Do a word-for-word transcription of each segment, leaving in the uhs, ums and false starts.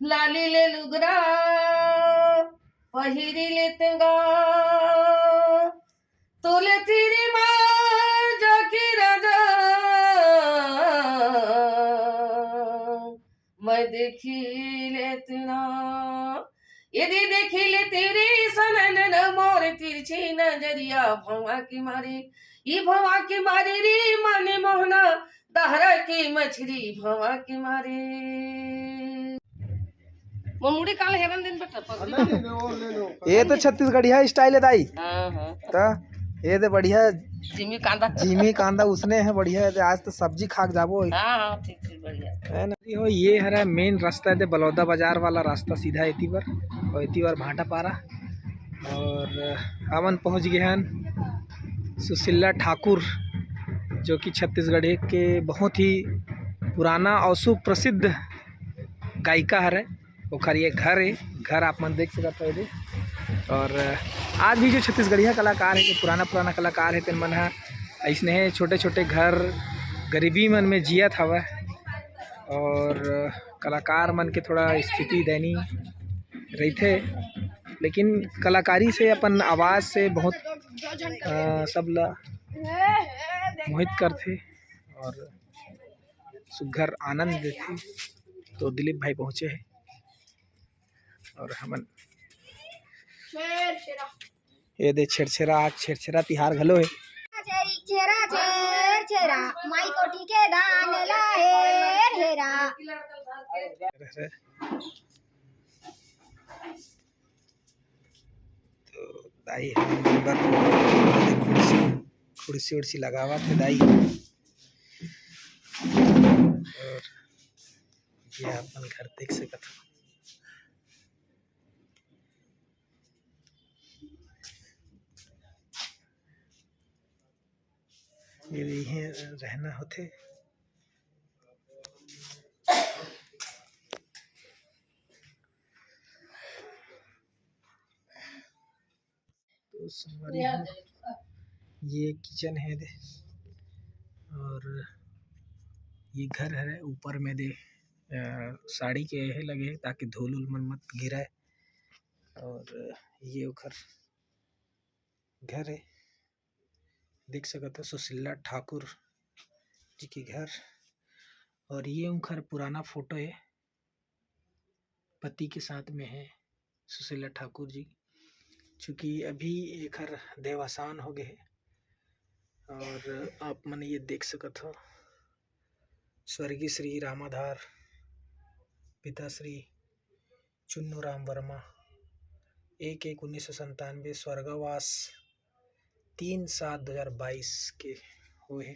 लाली ले लुगरा पहिरी ले तेंगा, तोले तिरी मार जाके राजा, मैं देखी ले तिना, यदि देखी ले तिरी सनन न मोर तिरछी नजरिया भवा की मारी, ई भवा की मारी री मानी मोहना, दहरा की मछरी भवा की मारी। मोर मुड़ी काले हेरन दिन बेटा, पगड़ी। ये तो छत्तीसगढ़िया स्टाइल है दाई। हाँ, हाँ। तो ये तो बढ़िया जिमी कांदा। जिमी कांदा उसने है, बढ़िया है। आज तो सब्जी खा के जाबो। हाँ, हाँ, ठीक, ठीक, बढ़िया। है ना? ये हो, ये हरा मेन रास्ता है, बलौदा बाजार वाला रास्ता सीधा एती बर, और एती बर भाटापारा। और हमन पहुँच गए हैं सुशीला ठाकुर, जो कि छत्तीसगढ़ के बहुत ही पुराना और सुप्रसिद्ध गायिका हरे। ओखर ये घर है, घर आप मन देख सकत हो एदे। और आज भी जो छत्तीसगढ़िया कलाकार है, जो पुराना पुराना कलाकार है, तेन मन ह अइसने छोटे छोटे घर गरीबी मन में जियत हवय। और कलाकार मन के थोड़ा स्थिति दयनीय रहिथे, लेकिन कलाकारी से, अपन आवाज़ से बहुत, अ, सब ला मोहित करथे और सुघर आनंद देथे। तो दिलीप भाई पहुँचे हे और हमन शेर शेरा। ये दे छेरछेरा, आज छेरछेरा तिहार घलो हे। छेरा, छेर, छेरा, माई कोठी के धान ला हेर हेरा। तो दाई ह मेंबर खुर्सी, खुर्सी उर्सी लगावत हे दाई। और ये अपन घर देख सकत हो। ये इहे रहना होथे। तो संगवारी हो, ये किचन है दे, और ये घर है ऊपर में दे, अ, साड़ी के है लगे, ताकि धूल उल मन मत गिरे। और ये ओखर घर है, देख सकत हो सुशीला ठाकुर जी के घर। और ये उनकर पुराना फोटो है, पति के साथ में है सुशीला ठाकुर जी। चूँकि अभी एखर देवासान हो गए है। और आप मन ये देख सकत हो, स्वर्गीय श्री रामाधार, पिता श्री चुन्नू राम वर्मा, एक एक उन्नीस सौ संतानवे, स्वर्गवास तीन सात दो हज़ार बाईस के होए हे।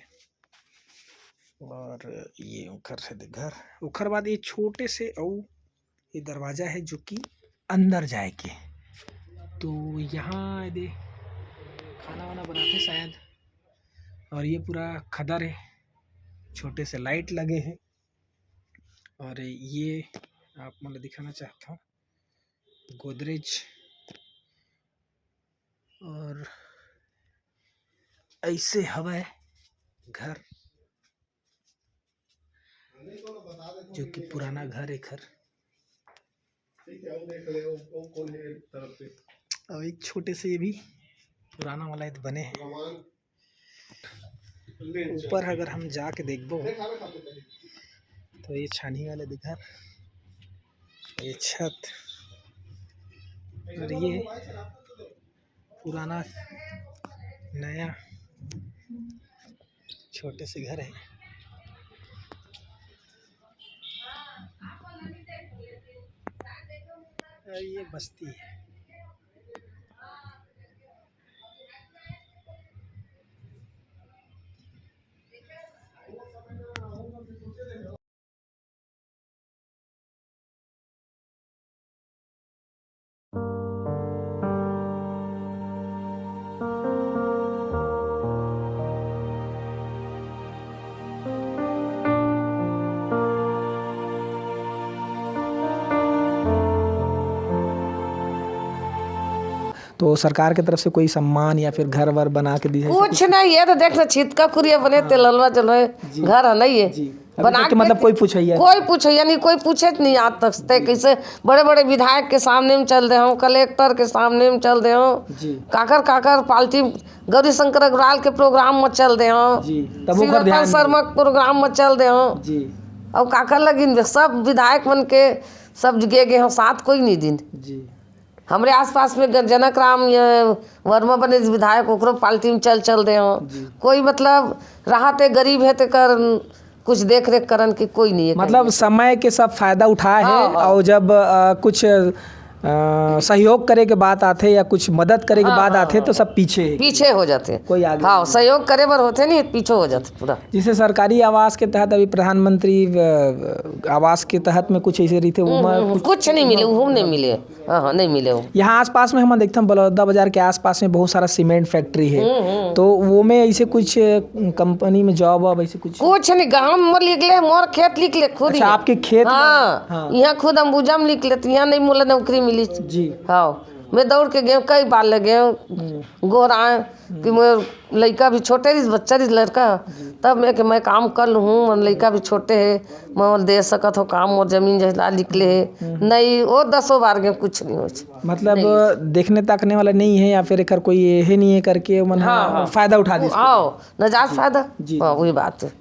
और ये ओखर है दे घर, ओखर बाद ये छोटे से अउ ये दरवाजा है जो कि अंदर जाए के। तो यहाँ ये दे खाना वाना बनाते शायद। और ये पूरा खदर है, छोटे से लाइट लगे है। और ये आप मन ल दिखाना चाहता हूँ गोदरेज। और ऐसे हवय घर, जो कि पुराना घर है घर। और एक छोटे से ये भी पुराना वाला बने हैं। ऊपर अगर हम जाके देखबो तो ये छानी वाले दिखा, ये छत और ये पुराना नया छोटे से घर है। और ये बस्ती है। तो सरकार के तरफ से कोई सम्मान या फिर घर वर बना के दिए? कुछ नहीं, ये तो देख ना, छितका कुरिया बने, हाँ। तेलवा जलो है, जी। घर है नहीं है। जी। अभी तक के मतलब कोई पूछैया नहीं? कोई पूछैया नहीं, कोई पूछे नहीं आज तक। ते कैसे बड़े बड़े विधायक के सामने में चल दे हंव, कलेक्टर के सामने में चल दे हंव, जी। काकर काकर पार्टी, गौरी शंकर अग्रवाल के प्रोग्राम में चल दे हंव, जी, तब ओकर शिवरतन ध्यान शर्मा के प्रोग्राम में चल दे हंव, जी। अउ काकर लगिन बे, सब विधायक मन के सब गे गे हंव, साथ कोई नहीं दिन। जी। हमरे आसपास में ग-, जनक राम ये वर्मा बने विधायक, ओकरो पार्टी में चल चल दे हंव। जी। कोई मतलब रहा ते गरीब हे तेकर कुछ देख रेख करन की कोई नहीं है मतलब कहीं। समय के सब फायदा उठाए हे, हाँ, हाँ। और जब अ, कुछ अ, सहयोग करे के बात आथे या कुछ मदद करे के हाँ, बात हाँ, आथे हाँ। तो सब पीछे हे। पीछे हो जाथे। कोई आगे हाँ, नहीं। सहयोग करे बर होथे नहीं, पीछे हो जाथे पूरा। जैसे सरकारी आवास के तहत अभी प्रधानमंत्री अ, आवास के तहत में कुछ ऐसे रहिथे, हम्म, ओमा हम्म, कुछ कुछ नहीं मिले, वो नहीं मिले। हाँ, हाँ, नहीं मिले वो। यहाँ आसपास में हम देखते हैं, बलौदा बाजार के आसपास में बहुत सारा सीमेंट फैक्ट्री है, हम्म, हम्म। तो वो में ऐसे कुछ अ, कंपनी में जॉब वॉब ऐसे कुछ? कुछ नहीं, गाँव में लिख ले, मोर खेत लिख ले खुद अच्छा, ही। आपके खेत में? हाँ, हाँ। यहाँ खुद अंबुजा में लिख ले, तो यहाँ नहीं मोला नौकरी मिली। जी। हाँ, मैं दौड़ के गेंव, कई बार ले गेंव, हम्म। गोहराए कि मोर लइका भी छोटे रहिस, बच्चा रहिस लड़का, जी। तब मैं कि मैं काम कर लूँ, मोर लइका भी छोटे हे, मैं ओला दे सकत हंव काम, मोर जमीन जायदाद लिख ले हे। हम्म। नहीं, वो दसों बार गेंव, कुछ नहीं होइस। मतलब नहीं। देखने ताकने वाला नहीं है या फिर एकर कोई ये नहीं है करके मन हाँ, हाँ। फायदा उठा दे? आओ, नजायज फायदा। जी। हाँ, वही बात है।